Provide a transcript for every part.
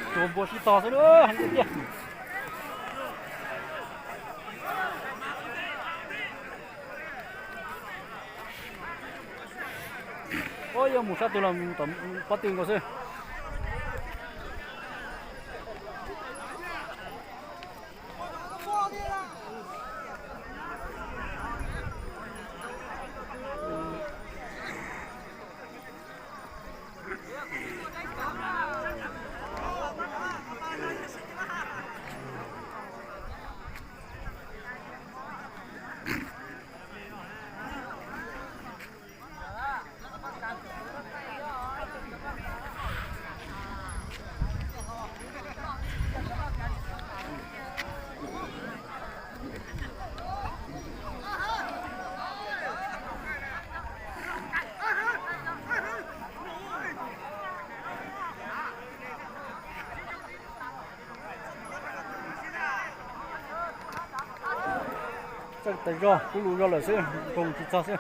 Tsuas npua sib tog xwb na, heev tiag tiag. Ua yog mus sab twg los mus tom pob tw nkaus xwb. Txawj tas zog, kub lus zog lawm xwb, nkoos tsis txog xwb.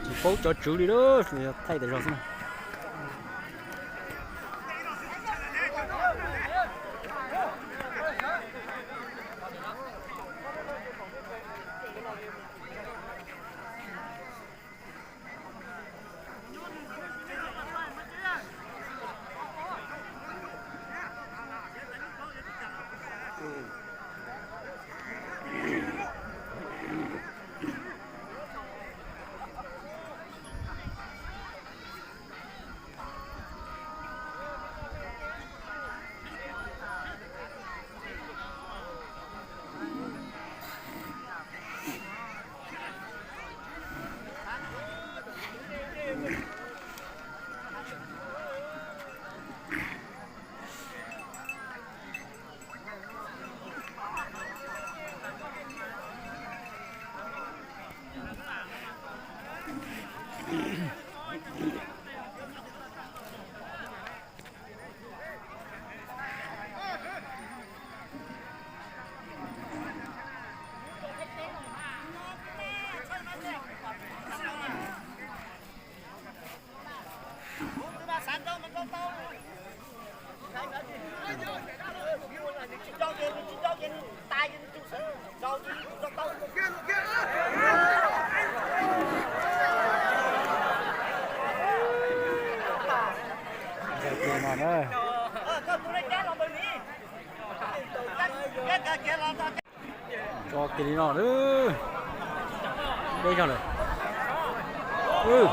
Tsis paub cov tswv li lawm, thaij tas zog xwb. Tso kiag li no lawm. Deb zog lawm.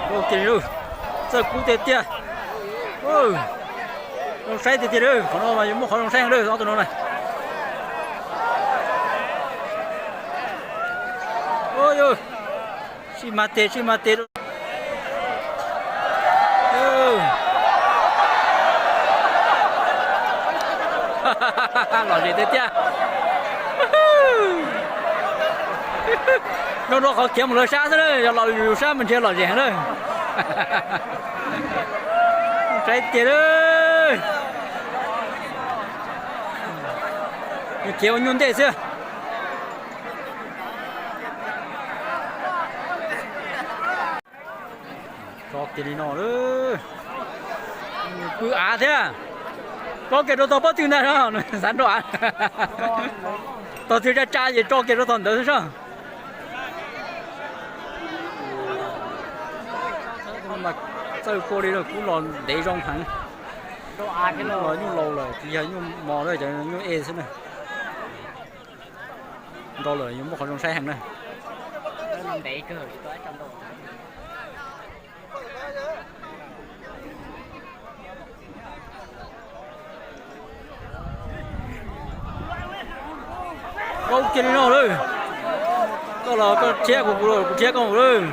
Tso kiag li lawm. Txawj kub tiag tiag. Zoo saib tiag tiag lawm, qhov no mas yuav muaj qhov zoo saib heev lawm ob tug no na. Sib mag tes, sib mag tes. Lom zem tiag tiag. Nrog nrog qhov khiav mus lawv sab xwb na, yog los yus sab mas ntshe lom zem heev na. Saib tiag lawm. Khiav ua nyuaj ntej xwb. Tso kiag li no lawm. Pw av thiab. Tso kiag rau tog pob tw ntag no, xav nrau av. Tog twg tsa tsa ces tso kiag rau tog ntawd xwb soj. Mas txawj kua li lawm, kub los ntev zoo heev. Los nyuj laus lawm, tsis yog nyuj mos na, cov nyuj e xwb na. Nrau lawm yuav muaj qhov zoo saib heev na. Koj kiag li no lawm. Koj los koj rhiab kuv, kuv los kuv rhiab koj lawm.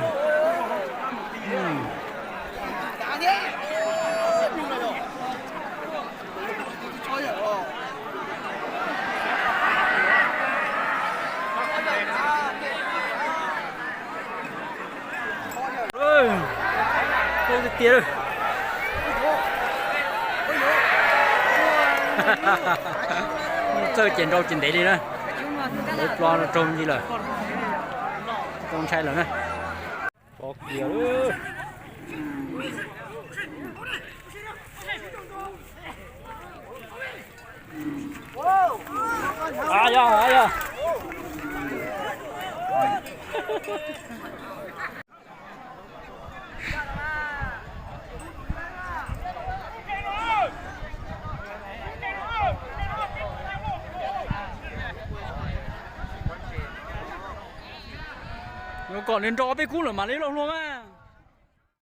Tiag lawm. Txawj ces nrau ces ntev li na. Lawv plo no raug ncig lawm. Tau ntshai lawm na. Pov kiag. Yog, yog. Yuav kom nws nrau peb kub lawm mam li lauj hluas mas.